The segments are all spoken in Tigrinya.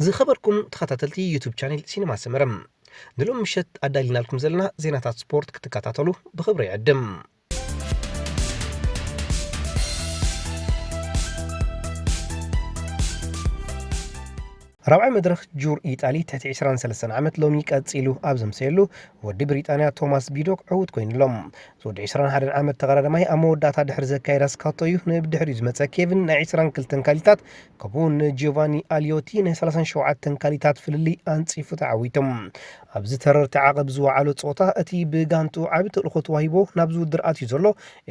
ዝኸበርኩም ተኸታተልቲ ዩቱብ ቻኔል ሲኒማ ሰመረ፣ ንሎም ምሸት ኣዳሊናልኩም ዘለና ዜናታት ስፖርት ክትከታተሉ ብኽብሪ ይዕድም። ራብዓይ መድረኽ ጁር ኢጣሊ ትሕቲ ዕስራን ሰለስተን ዓመት ሎሚ ቀጺሉ ኣብ ዘምሰየሉ፣ ወዲ ብሪጣንያ ቶማስ ቢዶክ ዕዉት ኮይኑሎም። እዚ ወዲ ዕስራን ሓደን ዓመት ተቐዳዳማይ ኣብ መወዳእታ ድሕሪ ዘካየዳ ስካቶ እዩ ንብድሕሪኡ ዝመጸ ኬቪን ናይ ዕስራን ክልተን ካሊታት፣ ከምኡውን ንጂዮቫኒ ኣልዮቲ ናይ ሰላሳን ሸውዓተን ካሊታት ፍልልይ ኣንጺፉ ተዓዊቶም። ኣብዚ ተረርቲ ዓቐብ ዝወዓሎ ጸወታ እቲ ብጋንቱ ዓቢ ተልእኾ ተዋሂቦ ናብዚ ውድድር ኣትዩ ዘሎ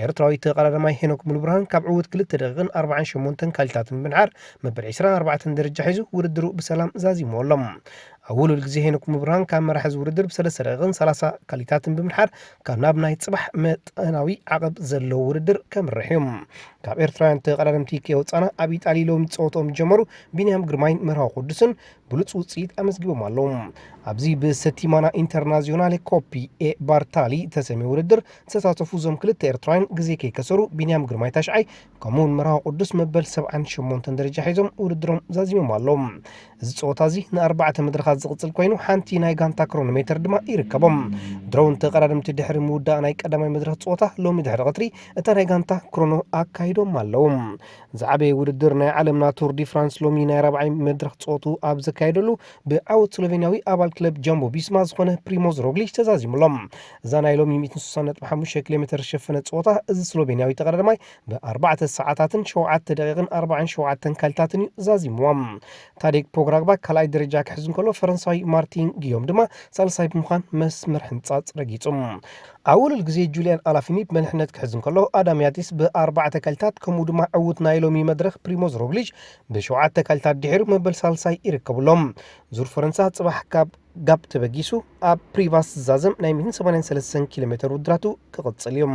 ኤርትራዊ ተቐዳዳማይ ሄኖክ ሙሉብርሃን ካብ ዕዉት ክልተ ደቂቕን ኣርባዓን ሸሞንተን ካሊታትን ብምድሓር መበል ዕስራን ኣርባዕተን ደረጃ ሒዙ ውድድሩ ብሰላም ዛዚምዎ ኣሎ። ኣብ ውሉድ ግዜ ሄኖክ ሙሉብርሃን ካብ መራሒ እዚ ውድድር ብሰለስተ ደቂቕን ሰላሳ ካሊታትን ብምድሓር ካብ ናብ ናይ ጽባሕ መጠናዊ ዓቐብ ዘለዎ ውድድር ከምርሕ እዩ። ካብ ኤርትራውያን ተቐዳደምቲ ከይወጻና ኣብ ኢጣሊ ሎሚ ጸወትኦም ዝጀመሩ ቢንያም ግርማይን መርሃዊ ቅዱስን ብሉጽ ውጽኢት ኣመዝጊቦም ኣለዉ። ኣብዚ ብሰቲማና ኢንተርናዚዮናሌ ኮፒ ኤ ባርታሊ ተሰምየ ውድድር ዝተሳተፉ እዞም ክልተ ኤርትራውያን ግዜ ከይከሰሩ ቢንያም ግርማይ ታሽዓይ ከምኡውን መርሃዊ ቅዱስ መበል ሰብዓን ሸሞንተን ደረጃ ሒዞም ውድድሮም ዛዚሞም ኣለዉ። እዚ ጸወታ እዚ ንኣርባዕተ መድረኻት ዝቕጽል ኮይኑ ሓንቲ ናይ ጋንታ ክሮኖሜተር ድማ ይርከቦም። ድሮውን ተቐዳደምቲ ድሕሪ ምውዳእ ናይ ቀዳማይ መድረኽ ጸወታ ሎሚ ድሕሪ ቀትሪ እታ ናይ ጋንታ ክሮኖ ኣካይዶም ኣለዉ። ዝዓበየ ውድድር ናይ ዓለምና ቱር ዲ ፍራንስ ሎሚ ናይ ራብዓይ መድረኽ ጸወቱ ኣብ ዘካየደሉ ብዓወት ስሎቬንያዊ ኣባል ክለብ ጃምቦ ቢስማ ዝኾነ ፕሪሞዝ ሮግሊች ተዛዚሙሎም። እዛ ናይ ሎሚ ሚእትን ስሳን ነጥቢ ሓሙሽተ ኪሎ ሜትር ዝሸፈነ ጸወታ እዚ ስሎቬንያዊ ተቐዳዳማይ ብኣርባዕተ ሰዓታትን ሸውዓተ ደቂቕን ኣርባዓን ሸውዓተን ካሊታትን እዩ ዛዚምዎም። ታዴግ ፖግራግባ ካልኣይ ደረጃ ክሕዝ እንከሎ ፈረንሳዊ ማርቲን ጊዮም ድማ ሳልሳይ ብምዃን መስመር ሕንጻጽ ረጊጹ። ኣብ ውሉድ ግዜ ጁልያን ኣላፊኒ ብመሪሕነት ክሕዝ እንከሎ ኣዳም ያቲስ ብኣርባዕተ ካሊታት ከምኡ ድማ ዕዉት ናይ ሎሚ መድረኽ ፕሪሞዝ ሮግሊች ብሸውዓተ ካሊታት ድሒሩ መበል ሳልሳይ ይርከብሎም። ዙር ፈረንሳ ጽባሕ ካብ ጋብ ተበጊሱ ኣብ ፕሪቫስ ዝዛዘም ናይ ሚእትን ሰማንያን ሰለስተን ኪሎ ሜትር ውድድራቱ ክቕጽል እዩ።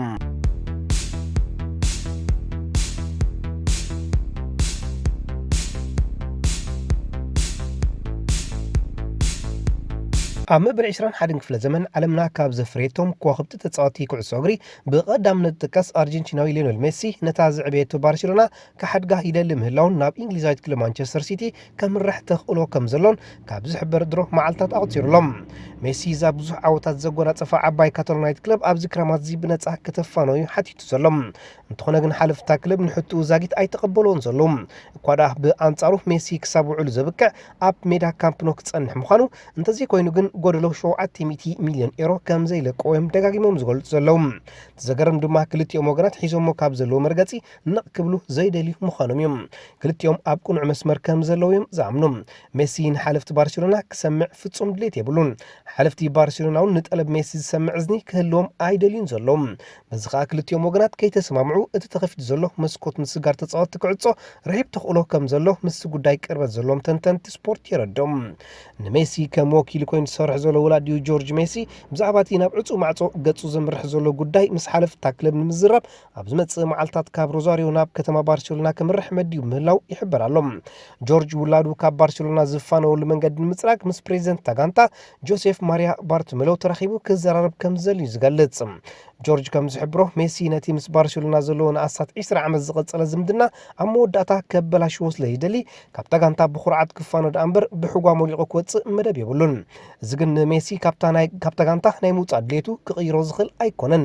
ኣብ መበል ዕስራን ሓደን ክፍለ ዘመን ዓለምና ካብ ዘፍረየቶም ከዋኽብቲ ተጻወቲ ኩዕሶ እግሪ ብቐዳምነት ዝጥቀስ ኣርጀንቲናዊ ሊዮነል ሜሲ ነታ ዘዕበየቶ ባርሴሎና ክሓድጋ ይደሊ ምህላውን ናብ እንግሊዛዊት ክለብ ማንቸስተር ሲቲ ከምርሕ ተኽእሎ ከም ዘሎን ካብ ዝሕበር ድሮ መዓልታት ኣቑጺሩሎም። ሜሲ እዛ ብዙሕ ዓወታት ዘጎናጸፋ ዓባይ ካታሎናዊት ክለብ ኣብዚ ክረማት እዚ ብነጻ ከተፋነዮ ሓቲቱ ዘሎ። እንተኾነ ግን ሓለፍታ ክለብ ንሕትኡ ዛጊት ኣይተቐበልዎን ዘለዉ። እኳ ደኣ ብኣንጻሩ ሜሲ ክሳብ ውዕሉ ዘብቅዕ ኣብ ሜዳ ካምፕ ኖ ክጸንሕ ምዃኑ፣ እንተዘይኮይኑ ግን ጎደሎ ሸውዓተ ሚእቲ ሚልዮን ኤሮ ከም ዘይለቅዎ እዮም ደጋጊሞም ዝገልጹ ዘለዉ። እቲ ዘገርም ድማ ክልቲኦም ወገናት ሒዞሞ ካብ ዘለዉ መርገጺ ነቕ ክብሉ ዘይደልዩ ምዃኖም እዮም። ክልቲኦም ኣብ ቅኑዕ መስመር ከም ዘለዉ እዮም ዝኣምኑ። ሜሲ ንሓለፍቲ ባርሴሎና ክሰምዕ ፍጹም ድሌት የብሉን። ሓለፍቲ ባርሴሎና እውን ንጠለብ ሜሲ ዝሰምዕ እዝኒ ክህልዎም ኣይደልዩን ዘለዉ። በዚ ኸኣ ክልቲኦም ወገናት ከይተሰማምዑ እቲ ተኸፊቱ ዘሎ መስኮት ምስጋር ተጻወትቲ ክዕጾ ርሒብ ተኽእሎ ከም ዘሎ ምስቲ ጉዳይ ቅርበት ዘለዎም ተንተንቲ ስፖርት የረድኦም። ንሜሲ ከም ወኪሉ ኮይኑ ዝሰርሕ ዘሎ ወላዲኡ ጆርጅ ሜሲ ብዛዕባ እቲ ናብ ዕጹው ማዕጾ ገጹ ዘምርሕ ዘሎ ጉዳይ ምስ ሓለፍታ ክለብ ንምዝራብ ኣብ ዝመጽእ መዓልታት ካብ ሮዛሪዮ ናብ ከተማ ባርሴሎና ከምርሕ መዲቡ ምህላው ይሕበር ኣሎ። ጆርጅ ውላዱ ካብ ባርሴሎና ዝፋነወሉ መንገዲ ንምጽራግ ምስ ፕሬዚደንት እታ ጋንታ ጆሴፍ ማሪያ ባርቶሜሎ ተራኺቡ ክዘራረብ ከም ዝደሊ እዩ ዝገልጽ። ጆርጅ ከም ዝሕብሮ ሜሲ ነቲ ምስ ባርሴሎና ዘለዎ ንኣስታት ዕስራ ዓመት ዝቐጸለ ዝምድና ኣብ መወዳእታ ከበላሽዎ ስለ ይደሊ ካብታ ጋንታ ብኹርዓት ክፋኖ ደኣ እምበር ብሕጓ ሞሊቑ ክወጽእ መደብ የብሉን። እዚ ግን ንሜሲ ካብታ ናይ-፣ ካብታ ጋንታ ናይ ምውጻእ ድሌቱ ክቕይሮ ዝኽእል ኣይኮነን።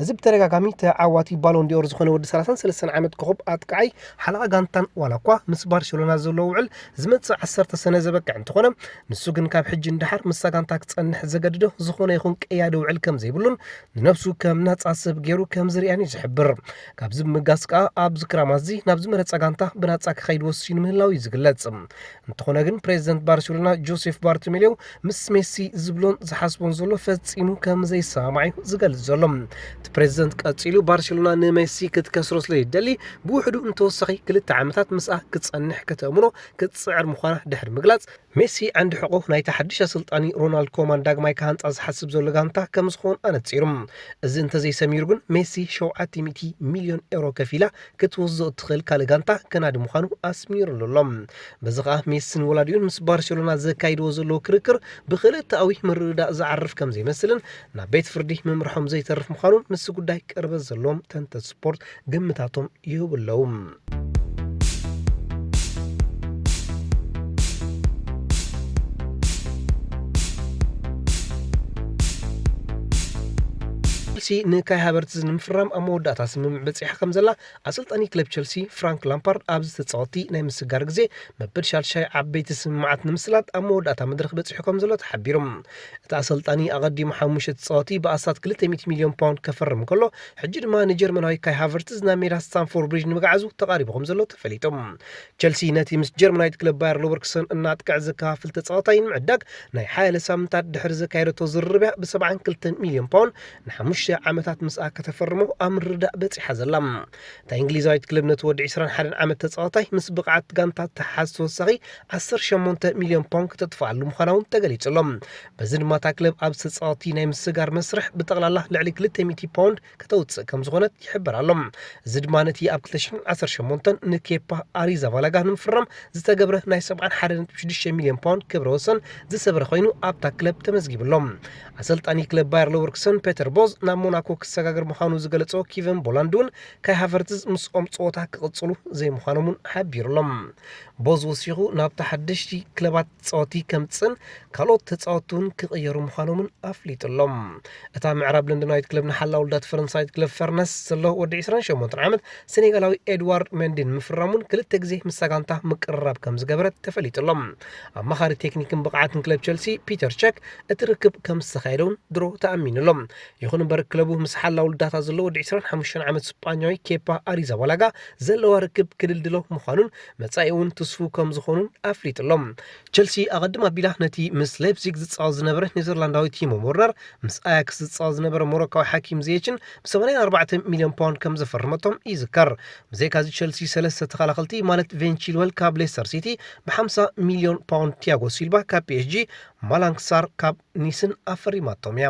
እዚ ብተደጋጋሚ ተዓዋቲ ባሎን ዲኦር ዝኾነ ወዲ ሰላሳን ሰለስተን ዓመት ኮኸብ ኣጥቃዓይ ሓለቓ ጋንታን ዋላ እኳ ምስ ባርሴሎና ዘለዎ ውዕል ዝመጽእ ዓሰርተ ሰነ ዘበቅዕ እንተኾነ፣ ንሱ ግን ካብ ሕጂ ንደሓር ምስታ ጋንታ ክጸንሕ ዘገድዶ ዝኾነ ይኹን ቀያዲ ውዕል ከም ዘይብሉን ንነብሱ ከም ናጻ ሰብ ገይሩ ከም ዝርእያን እዩ ዝሕብር። ካብዚ ብምብጋስ ከኣ ኣብዚ ክራማት እዚ ናብ ዝመረጸ ጋንታ ብናጻ ክኸይድ ወሲኑ ምህላው እዩ ዝግለጽ። እንተኾነ ግን ፕሬዚደንት ባርሴሎና ጆሴፍ ባርቶሜሊዮ ምስ ሜሲ ዝብሎን ዝሓስቦን ዘሎ ፈጺሙ ከም ዘይሰማማዕ እዩ ዝገልጽ ዘሎ። እቲ ፕሬዚደንት ቀጺሉ ባርሴሎና ንሜሲ ክትከስሮ ስለ ይደሊ ብውሕዱ ንተወሳኺ ክልተ ዓመታት ምስኣ ክትጸንሕ ከተእምኖ ክትጽዕር ምዃና ድሕሪ ምግላጽ፣ ሜሲ ዓንዲ ሕቖ ናይታ ሓድሽ ኣሰልጣኒ ሮናልድ ኮማን ዳግማይ ክሃንጻ ዝሓስብ ዘሎ ጋንታ ከም ዝኾን ኣነጺሩ። እዚ እንተዘይሰሚሩ ግን ሜሲ ሸውዓተ ሚእቲ ሚልዮን ኤሮ ከፊላ ክትወስዶ እትኽእል ካልእ ጋንታ ከናዲ ምዃኑ ኣስሚሩሉ ኣሎ። በዚ ኸኣ ሜስን ወላዲኡን ምስ ባርሴሎና ዘካይድዎ ዘለዉ ክርክር ብክልተኣዊ ምርድዳእ ዝዓርፍ ከም ዘይመስልን ናብ ቤት ፍርዲ ምምርሖም ዘይተርፍ ምዃኑን ምስ ጉዳይ ቅርበት ዘለዎም ተንተንቲ ስፖርት ግምታቶም ይህቡ ኣለዉ። ቸልሲ ንካይ ሃቨርትዝ ንምፍራም ኣብ መወዳእታ ስምምዕ በጺሓ ከም ዘላ ኣሰልጣኒ ክለብ ቸልሲ ፍራንክ ላምፓርድ ኣብዚ ተጻወቲ ናይ ምስጋር ግዜ መበል ሻድሻይ ዓበይቲ ስምምዓት ንምስላጥ ኣብ መወዳእታ መድረኽ በጺሑ ከም ዘሎ ተሓቢሩ። እቲ ኣሰልጣኒ ኣቐዲሙ ሓሙሽተ ተጻወቲ ብኣስታት ክልተ ሚእቲ ሚልዮን ፓውንድ ከፈርም ከሎ፣ ሕጂ ድማ ንጀርመናዊ ካይ ሃቨርትዝ ናብ ሜዳ ስታንፎርድ ብሪጅ ንምግዓዙ ተቓሪቡ ከም ዘሎ ተፈሊጡ። ቸልሲ ነቲ ምስ ጀርመናዊት ክለብ ባየር ሎቨርኩሰን እናጥቅዐ ዘከፋፍል ተጻዋታይ ንምዕዳግ ናይ ሓያለ ሳምንታት ድሕሪ ዘካየደቶ ዝርርብያ ብ72 ሚልዮን ፓውንድ ንሓሙሽተ ዓመታት ምስኣ ከተፈርሞ ኣብ ምርዳእ በጺሓ ዘላ። እታ እንግሊዛዊት ክለብ ነቲ ወዲ ዕስራን ሓደን ዓመት ተጻዋታይ ምስ ብቕዓት ጋንታ ተሓዝ ተወሳኺ ዓሰርተ ሸሞንተ ሚልዮን ፓውንድ ክተጥፍኣሉ ምዃና እውን ተገሊጹ ኣሎ። በዚ ድማ እታ ክለብ ኣብ ተጻዋቲ ናይ ምስጋር መስርሕ ብጠቕላላ ልዕሊ ክልተ ሚእቲ ፓውንድ ከተውጽእ ከም ዝኾነት ይሕበር ኣሎ። እዚ ድማ ነቲ ኣብ ክልተ ሽሕን ዓሰርተ ሸሞንተን ንኬፓ ኣሪዛባላጋ ንምፍራም ዝተገብረ ናይ ሰብዓን ሓደን ነጥቢ ሽዱሽተ ሚልዮን ፓውንድ ክብረ ወሰን ዝሰብረ ኮይኑ ኣብታ ክለብ ተመዝጊቡ ኣሎ። ኣሰልጣኒ ክለብ ባየር ሌቨርኩሰን ፔተር ቦዝ ናብ ሞናኮ ክሰጋገር ምዃኑ ዝገለጾ ኪቨን ቦላንድ እውን ካይ ሃቨርትዝ ምስኦም ጸወታ ክቕጽሉ ዘይምዃኖም እውን ሓቢሩ ኣሎ። ቦዝ ወሲኹ ናብታ ሓደሽቲ ክለባት ጸወቲ ከምጽእን ካልኦት ተጻወትቲ እውን ክቕየሩ ምዃኖምን ኣፍሊጡ ኣሎ። እታ ምዕራብ ለንደናዊት ክለብ ንሓላ ውልዳት ፈረንሳዊት ክለብ ፈርነስ ዘሎ ወዲ ዕስራን ሸሞንተን ዓመት ሴኔጋላዊ ኤድዋርድ መንዲ ንምፍራሙን ክልተ ግዜ ምስ ጋንታ ምቅርራብ ከም ዝገበረት ተፈሊጡ ኣሎ። ኣማኻሪ ቴክኒክን ብቕዓትን ክለብ ቸልሲ ፒተር ቸክ እቲ ርክብ ከም ዝተኻየደ እውን ድሮ ተኣሚኑ ኣሎ። ይኹን እምበር ክለቡ ምስ ሓላ ውልዳታ ዘሎ ወዲ ዕስራን ሓሙሽተን ዓመት ስጳኛዊ ኬፓ ኣሪዛባላጋ ዘለዋ ርክብ ክድልድሎ ምዃኑን መጻኢ እውን ትስፉው ከም ዝኾኑን ኣፍሊጡ ኣሎ። ቸልሲ ኣቐድም ኣቢላ ነቲ ምስ ሌፕዚግ ዝጻወት ዝነበረ ኔዘርላንዳዊ ቲሞ ሞርነር፣ ምስ ኣያክስ ዝጻወት ዝነበረ ሞሮካዊ ሓኪም ዚየችን ብ84 ሚልዮን ፓውንድ ከም ዘፈረመቶም ይዝከር። ብዘይካዚ ቸልሲ ሰለስተ ተኸላኸልቲ ማለት ቬን ቺልወል ካብ ሌስተር ሲቲ ብ50 ሚልዮን ፓውንድ፣ ቲያጎ ሲልቫ ካብ ፒኤስጂ፣ ማላንግ ሳር ካብ ኒስን ኣፈሪማቶም እያ።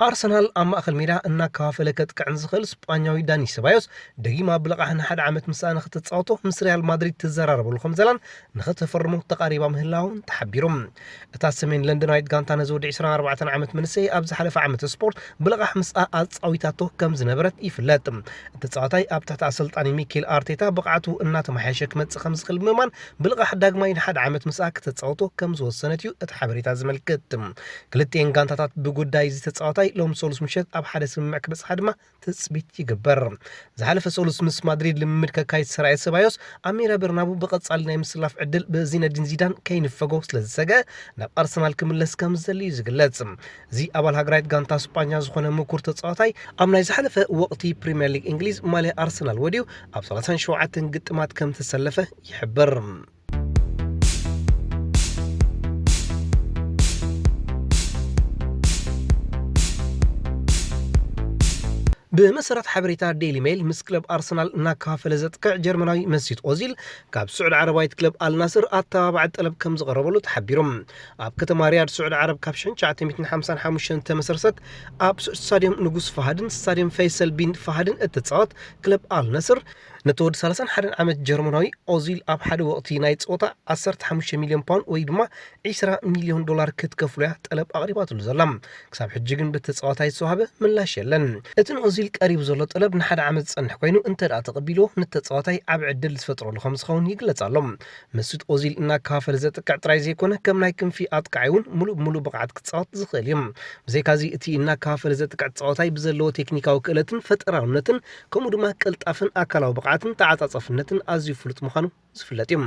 ኣርሰናል ኣብ ማእከል ሜዳ እናከፋፈለ ከጥቅዕን ዝኽእል ስጳኛዊ ዳኒ ሰባዮስ ደጊማ ብልቓሕ ንሓደ ዓመት ምስኣ ንኽትጻወቶ ምስ ሪያል ማድሪድ ትዘራረበሉ ከም ዘላን ንኽተፈርሞ ተቓሪባ ምህላውን ተሓቢሩ። እታ ሰሜን ለንደናዊት ጋንታ ነዚ ወዲ ዕስራን ኣርባዕተን ዓመት መንእሰይ ኣብ ዝሓለፈ ዓመት ስፖርት ብልቓሕ ምስኣ ኣጻዊታቶ ከም ዝነበረት ይፍለጥ። እቲ ተጻዋታይ ኣብ ትሕቲ ኣሰልጣኒ ሚኬል ኣርቴታ ብቕዓቱ እናተመሓየሸ ክመጽእ ከም ዝኽእል ብምእማን ብልቓሕ ዳግማይ ንሓደ ዓመት ምስኣ ክተጻወቶ ከም ዝወሰነት እዩ እቲ ሓበሬታ ዝመልክት። ክልቲኤን ጋንታታት ብጉዳይ እዚ ተጻዋታይ ሎም ሰሉስ ምሸት ኣብ ሓደ ስምምዕ ክበጽሓ ድማ ትጽቢት ይግበር። ዝሓለፈ ሰሉስ ምስ ማድሪድ ልምምድ ከካይድ ዝተራእየ ሰባዮስ ኣብ ሜዳ በርናቡ ብቐጻሊ ናይ ምስላፍ ዕድል ብዚነዲን ዚዳን ከይንፈጎ ስለ ዝሰግአ ናብ ኣርሰናል ክምለስ ከም ዝደሊ እዩ ዝግለጽ። እዚ ኣባል ሃገራዊት ጋንታ ስጳኛ ዝኾነ ምኩር ተጻዋታይ ኣብ ናይ ዝሓለፈ ወቕቲ ፕሪምየር ሊግ እንግሊዝ ማልያ ኣርሰናል ወዲዩ ኣብ ሰላሳን ሸውዓተን ግጥማት ከም ዝተሰለፈ ይሕብር። ብመሰረት ሓበሬታ ዴይሊ ሜይል ምስ ክለብ ኣርሰናል እናከፋፈለ ዘጥቅዕ ጀርመናዊ መሲት ኦዚል ካብ ስዑድ ዓረባዊት ክለብ ኣልናስር ኣተባባዒ ጠለብ ከም ዝቐረበሉ ተሓቢሩ። ኣብ ከተማ ሪያድ ስዑድ ዓረብ ካብ ሽሕን ትሽዓተ ሚእትን ሓምሳን ሓሙሽተን ተመሰርሰት ኣብ ስታዲየም ንጉስ ፋሃድን ስታዲየም ፈይሰል ቢን ፋሃድን እትጻወት ክለብ ኣልናስር ነቲ ወዲ ሰላሳን ሓደን ዓመት ጀርመናዊ ኦዚል ኣብ ሓደ ወቕቲ ናይ ጸወታ ዓሰርተ ሓሙሽተ ሚልዮን ፓውንድ ወይ ድማ ዕስራ ሚልዮን ዶላር ክትከፍሎ እያ ጠለብ ኣቕሪባትሉ ዘላ። ክሳብ ሕጂ ግን ብተጻዋታይ ዝተዋህበ ምላሽ የለን። እቲ ንኦዚል ቀሪቡ ዘሎ ጠለብ ንሓደ ዓመት ዝጸንሕ ኮይኑ እንተ ደኣ ተቐቢልዎ ንተጻዋታይ ዓቢ ዕድል ዝፈጥረሉ ከም ዝኸውን ይግለጽ ኣሎ። መሱት ኦዚል እናከፋፈለ ዘጥቅዕ ጥራይ ዘይኮነ ከም ናይ ክንፊ ኣጥቃዓይ እውን ሙሉእ ብሙሉእ ብቕዓት ክጻወት ዝኽእል እዩ። ብዘይካዚ እቲ እናከፋፈለ ዘጥቅዕ ተጻዋታይ ብዘለዎ ቴክኒካዊ ክእለትን ፈጠራውነትን ከምኡ ድማ ቅልጣፈን ኣካላዊ ብቕዓትን ተዓጻጸፍነትን ኣዝዩ ፍሉጥ ምዃኑ ዝፍለጥ እዩ።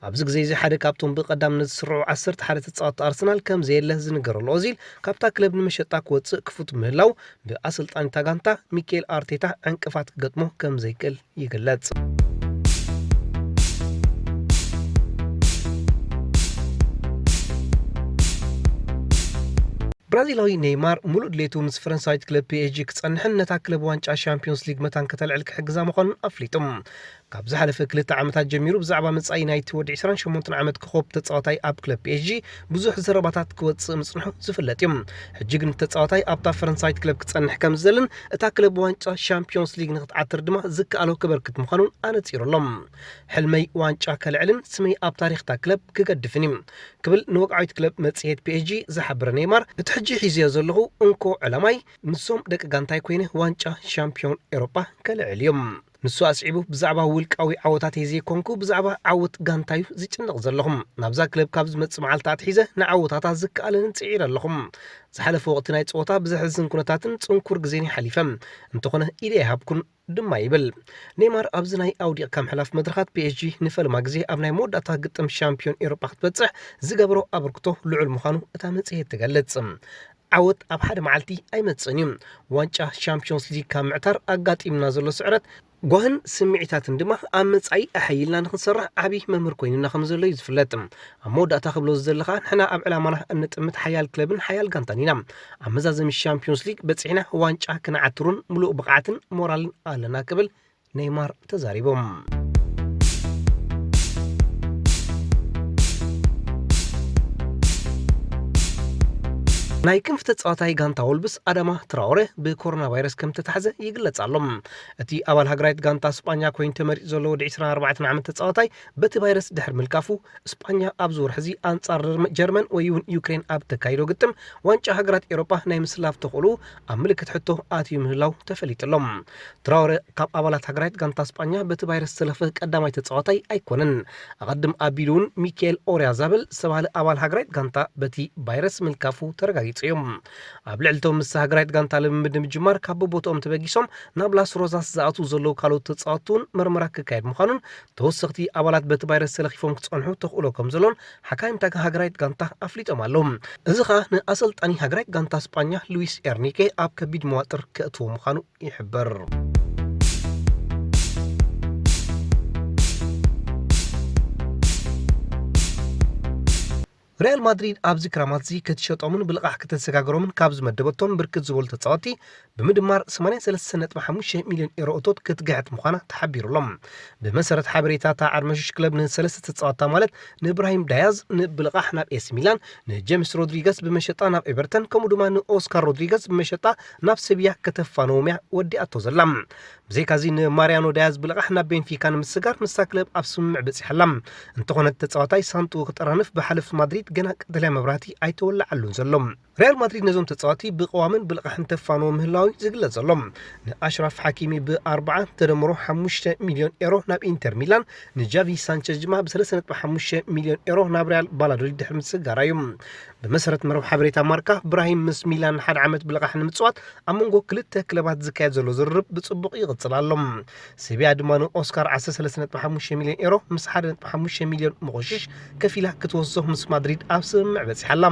ኣብዚ ግዜ እዚ ሓደ ካብቶም ብቐዳምነት ዝስርዑ ዓሰርተ ሓደ ተጻወትቲ ኣርሰናል ከም ዘየለ ዝንገረሉ ኦዚል ካብታ ክለብ ንመሸጣ ክወጽእ ክፉት ምህላው ብኣሰልጣኒታ ጋንታ ሚኬል ኣርቴታ ዕንቅፋት ክገጥሞ ከም ዘይክእል ይግለጽ። ብራዚላዊ ኔይማር ሙሉእ ድሌቱ ምስ ፈረንሳዊት ክለብ ፒኤስጂ ክጸንሕን ነታ ክለብ ዋንጫ ሻምፒዮንስ ሊግ መታን ከተልዕል ክሕግዛ ምዃኑን ኣፍሊጡ። ካብ ዝሓለፈ ክልተ ዓመታት ጀሚሩ ብዛዕባ መጻኢ ናይቲ ወዲ ዕስራን ሸሞንተን ዓመት ኮኾብ ተጻዋታይ ኣብ ክለብ ፒኤስጂ ብዙሕ ዘረባታት ክወጽእ ምጽንሑ ዝፍለጥ እዩ። ሕጂ ግን ተጻዋታይ ኣብታ ፈረንሳዊት ክለብ ክጸንሕ ከም ዝደልን እታ ክለብ ዋንጫ ሻምፒዮንስ ሊግ ንክትዓትር ድማ ዝከኣሎ ክበርክት ምዃኑን ኣነጺሩ ኣሎ። ሕልመይ ዋንጫ ከልዕልን ስመይ ኣብ ታሪኽታ ክለብ ክገድፍን እዩ ክብል ንወግዓዊት ክለብ መጽሔት ፒኤስጂ ዝሓበረ ኔይማር፣ እቲ ሕጂ ሒዝዮ ዘለኹ እንኮ ዕላማይ ንሶም ደቂ ጋንታይ ኮይነ ዋንጫ ሻምፒዮን ኤውሮጳ ከልዕል እዮም። ንሱ ኣስዒቡ፣ ብዛዕባ ውልቃዊ ዓወታተይ ዘይኮንኩ፣ ብዛዕባ ዓወት ጋንታዩ ዝጭነቕ ዘለኹም። ናብዛ ክለብ ካብ ዝመጽእ መዓልቲ ኣትሒዘ ንዓወታታ ዝከኣለንን ጽዒረ ኣለኹም። ዝሓለፈ ወቕቲ ናይ ጸወታ ብዘሕዝን ኩነታትን ጽንኩር ግዜን ይሓሊፈ። እንተኾነ ኢደ ኣይሃብኩን ድማ ይብል። ኔይማር ኣብዚ ናይ ኣውዲቕካ ምሕላፍ መድረኻት ፒ ኤስ ጂ ንፈለማ ግዜ ኣብ ናይ መወዳእታ ግጥም ሻምፒዮን ኤውሮጳ ክትበጽሕ ዝገበሮ ኣበርክቶ ልዑል ምዃኑ እታ መጽሔት ትገልጽ። ዓወት ኣብ ሓደ መዓልቲ ኣይመጽእን እዩ። ዋንጫ ሻምፒዮንስ ሊግ ካብ ምዕታር ኣጋጢምና ዘሎ ስዕረት ጓህን ስምዒታትን ድማ ኣብ መጻኢ ኣሐይልና ንኽንሰርሕ ዓቢ መምህር ኮይኑና ከም ዘሎ እዩ ዝፍለጥ። ኣብ መወዳእታ ክብሎ ዝደለኻ ንሕና ኣብ ዕላማና እንጥምት ሓያል ክለብን ሓያል ጋንታን ኢና። ኣብ መዛዘሚ ሻምፒዮንስ ሊግ በጺሕና ዋንጫ ክንዓትሩን ምሉእ ብቕዓትን ሞራልን ኣለና ክብል ኔይማር ተዛሪቦም። ናይ ክንፊ ተጻዋታይ ጋንታ ወልብስ ኣዳማ ትራኦረ ብኮሮና ቫይረስ ከም ተታሕዘ ይግለጽ ኣሎ። እቲ ኣባል ሃገራዊት ጋንታ ስጳኛ ኮይኑ ተመሪጹ ዘሎ ወዲ ዕስራን ኣርባዕተን ዓመት ተጻዋታይ በቲ ቫይረስ ድሕሪ ምልካፉ፣ ስጳኛ ኣብዚ ወርሒ እዚ ኣንጻር ጀርመን ወይ እውን ዩክሬን ኣብ ተካይዶ ግጥም ዋንጫ ሃገራት ኤውሮጳ ናይ ምስላፍ ተኽእሎ ኣብ ምልክት ሕቶ ኣትዩ ምህላው ተፈሊጡ ኣሎ። ትራኦረ ካብ ኣባላት ሃገራዊት ጋንታ ስጳኛ በቲ ቫይረስ ዝተለኽፈ ቀዳማይ ተጻዋታይ ኣይኮነን። ኣቐድም ኣቢሉ እውን ሚካኤል ኦርያዛብል ዝተባህለ ኣባል ሃገራዊት ጋንታ በቲ ቫይረስ ምልካፉ ተረጋጊጹ እዩ። ኣብ ልዕሊ እቶም ምስ ሃገራዊት ጋንታ ልምምድ ንምጅማር ካብ ቦታኦም ተበጊሶም ናብ ላስ ሮዛስ ዝኣትዉ ዘለዉ ካልኦት ተጻወትቲ እውን መርመራ ክካየድ ምዃኑን ተወሰኽቲ ኣባላት በቲ ቫይረስ ተለኺፎም ክጸንሑ ተኽእሎ ከም ዘሎን ሓካይም እታ ሃገራዊት ጋንታ ኣፍሊጦም ኣለዉ። እዚ ኸኣ ንኣሰልጣኒ ሃገራዊት ጋንታ ስጳኛ ሉዊስ ኤርኒኬ ኣብ ከቢድ መዋጥር ከእትዎ ምዃኑ ይሕበር። ሪያል ማድሪድ ኣብዚ ክራማት እዚ ክትሸጦምን ብልቓሕ ከተሰጋግሮምን ካብ ዝመደበቶም ብርክት ዝበሉ ተጻወትቲ ብምድማር ሰማንያን ሰለስተን ነጥቢ ሓሙሽተ ሚልዮን ኤሮ እቶት ክትግሕጥ ምዃና ተሓቢሩ ኣሎ። ብመሰረት ሓበሬታ እታ ዓርመሽሽ ክለብ ንሰለስተ ተጻወትታ ማለት ንእብራሂም ዳያዝ ን-፣ ብልቓሕ ናብ ኤሲ ሚላን፣ ንጀምስ ሮድሪገስ ብመሸጣ ናብ ኤቨርተን ከምኡ ድማ ንኦስካር ሮድሪገስ ብመሸጣ ናብ ሰብያ ከተፋንዎም እያ ወዲኣቶ ዘላ። ብዘይካዚ ንማርያኖ ዳያዝ ብልቓሕ ናብ ቤንፊካ ንምስጋር ምስታ ክለብ ኣብ ስምምዕ በጺሓ ኣላ። እንተኾነ እቲ ተጻዋታይ ሳንጥኡ ክጠራንፍ ብሓለፍቲ ማድሪድ ገና ቀጠልያ መብራህቲ ኣይተወለዓሉን ዘሎ። ሪያል ማድሪድ ነዞም ተጻወትቲ ብቕዋምን ብልቓሕን ተፋንዎ ምህላው እዩ ዝግለጽ ዘሎ። ንኣሽራፍ ሓኪሚ ብኣርባዓ ተደምሮ ሓሙሽተ ሚልዮን ኤሮ ናብ ኢንተር ሚላን፣ ንጃቪ ሳንቸዝ ድማ ብሰለስተ ነጥቢ ሓሙሽተ ሚልዮን ኤሮ ናብ ሪያል ቫላዶሊድ ድሕሪ ምስጋራ እዩ። ብመሰረት መረብ ሓበሬታ ማርካ፣ ብራሂም ምስ ሚላን ሓደ ዓመት ብልቓሕ ንምጽዋት ኣብ መንጎ ክልተ ክለባት ዝካየድ ዘሎ ዝርርብ ብጽቡቕ ይቕጽል ኣሎ። ሰብያ ድማ ንኦስካር ዓሰርተ ሰለስተ ነጥቢ ሓሙሽተ ሚልዮን ኤሮ ምስ ሓደ ነጥቢ ሓሙሽተ ሚልዮን መቑሽሽ ከፊላ ክትወስዶ ምስ ማድሪድ ኣብ ስምምዕ በጺሓ ኣላ።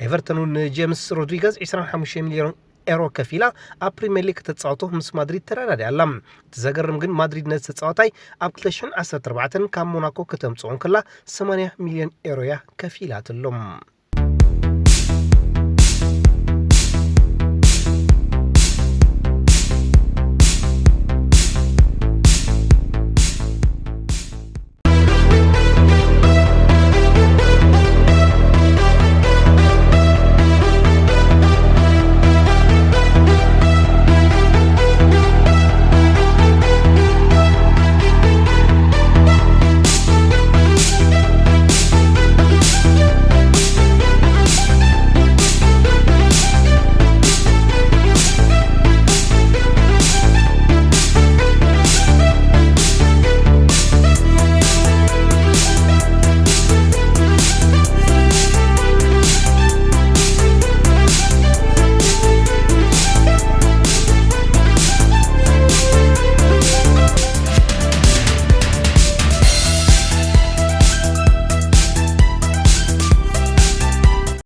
ኤቨርተን እውን ንጄምስ ሮድሪገዝ ዕስራን ሓሙሽተ ሚልዮን ኤሮ ከፊላ ኣብ ፕሪምየር ሊግ ከተጻወቶ ምስ ማድሪድ ተረዳዲኣ ኣላ። እቲ ዘገርም ግን ማድሪድ ነዚ ተጻዋታይ ኣብ ክልተ ሽሕን ዓሰርተ ኣርባዕተን ካብ ሞናኮ ከተምጽኦ እንከላ ሰማንያ ሚልዮን ኤሮ እያ ከፊላትሎም።